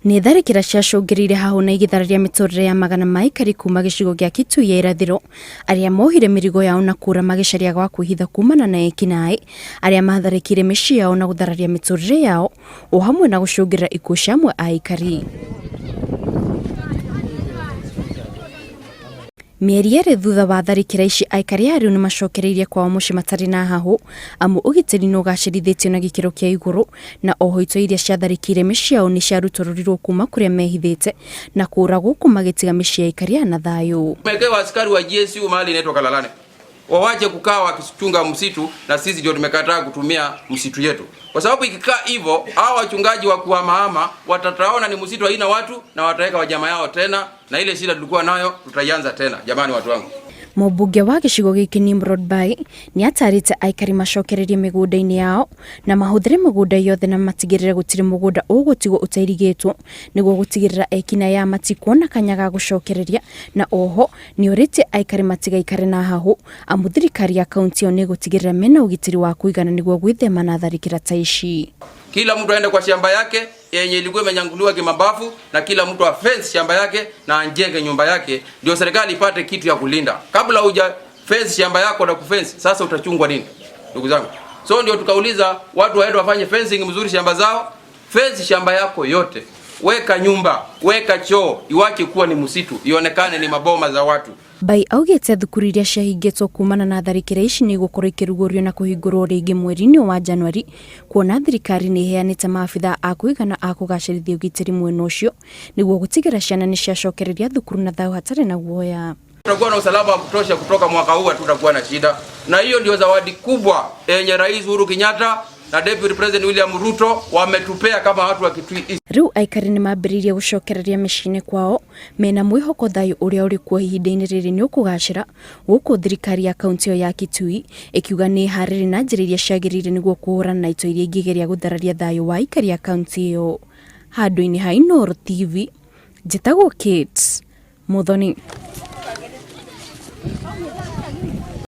Nĩ tharĩkĩra ciacũngĩrĩirie hahũ na igĩthararia mĩtũrĩre ya magana ma aikari kuma gĩcigo gĩa Kitui ya irathĩro arĩa mohire mĩrigo yao na kũra magĩcaria gwa kwĩhitha kumana na ekinaĩ arĩa matharĩkĩire mĩciĩ yao na gũthararia mĩtũrĩre yao o hamwe na gũcũngĩrĩra ikuũ cia amwe a aikari. Mĩeri ĩrĩ thutha wa tharĩkĩra ici aikari aya rĩu nĩmacokereirie kwao mũciĩ matarĩ na hahũ amu ũgitĩri nĩũgacĩrithĩtio na gĩkĩro kĩa igũrũ na oho itoi iria ciatharĩkĩire mĩciĩ yao nĩciarutũrũrirwo kuma kũrĩa mehithĩte na kũũra gũkũ magĩtiga mĩciĩ ya aikari aya na thayũ. Tumewekewa askari wa GSU mahali inaitwa Kalalane, wawache kukaa wakichunga msitu, na sisi ndio tumekataa kutumia msitu yetu, kwa sababu ikikaa hivyo hao wachungaji wa kuhamahama watataona ni msitu haina watu na wataweka wanyama yao tena, na ile shida tulikuwa nayo tutaianza tena. Jamani, watu wangu. Mũmbunge wa gĩcigo gĩkĩ Nimrod Bai nĩ atarĩte aikari macokererie mĩgũnda-inĩ yao na mahũthĩre mĩgũnda yothe na matigĩrĩre gũtirĩ mũgũnda ũgũtigwo ũtairigĩtwo nĩguo gũtigĩrĩra ekinaĩ aya matikuona kanya ga gũcokereria, na oho nĩ orĩtie aikari matigaikare na hahũ amu thirikari ya kaunti ĩyo nĩ ĩgũtigĩrĩra mena ũgitĩri wa kũigana nĩguo gwĩthema na tharĩkĩra ta ici. Kila mtu aende kwa shamba yake yenye ilikuwa imenyanguliwa kimabavu, na kila mtu afence shamba yake na ajenge nyumba yake, ndio serikali ipate kitu ya kulinda. Kabla huja fence shamba yako na kufence, sasa utachungwa nini, ndugu zangu? So ndio tukauliza watu waende wafanye fencing mzuri shamba zao. Fence shamba yako yote, weka nyumba, weka choo, iwache kuwa ni msitu, ionekane ni maboma za watu. Bai augĩte thukuru iria ciahingĩtwo kumana na tharĩkĩra ici nĩ igũkorwo ikĩrugũrio na kũhingũrwo rĩngĩ mweri-inĩ wa Januari, kuona thirikari nĩ ĩheanĩte maabithaa a kũigana a kũgacĩrithia ũgitĩri mwena ũcio nĩguo gũtigĩrĩra ciana nĩ ciacokereria thukuru na thayũ hatarĩ na guoya. Tutakuwa na usalama wa kutosha kutoka mwaka huu, hatutakuwa na shida. Na hiyo ndio zawadi kubwa yenye Rais Uhuru Kenyatta na Deputy President William Ruto wametupea kama watu wa Kitui East. Rĩu aikari nĩ mambĩrĩirie gũcokereria mĩciĩ-inĩ kwao mena mwĩhoko thayũ ũrĩa ũrĩ kuo ihinda-inĩ rĩrĩ nĩ ũkũgacĩra, gũkũ thirikari ya kaunti ĩyo ya Kitui ĩkiuga nĩ ĩharĩrĩ na njĩra iria ciagĩrĩire nĩguo kũhũrana na itoi iria ingĩgeria gũthararia thayũ wa aikari a kaunti ĩyo. Handũ-inĩ ha Inooro TV, njĩtagwo Kate Muthoni.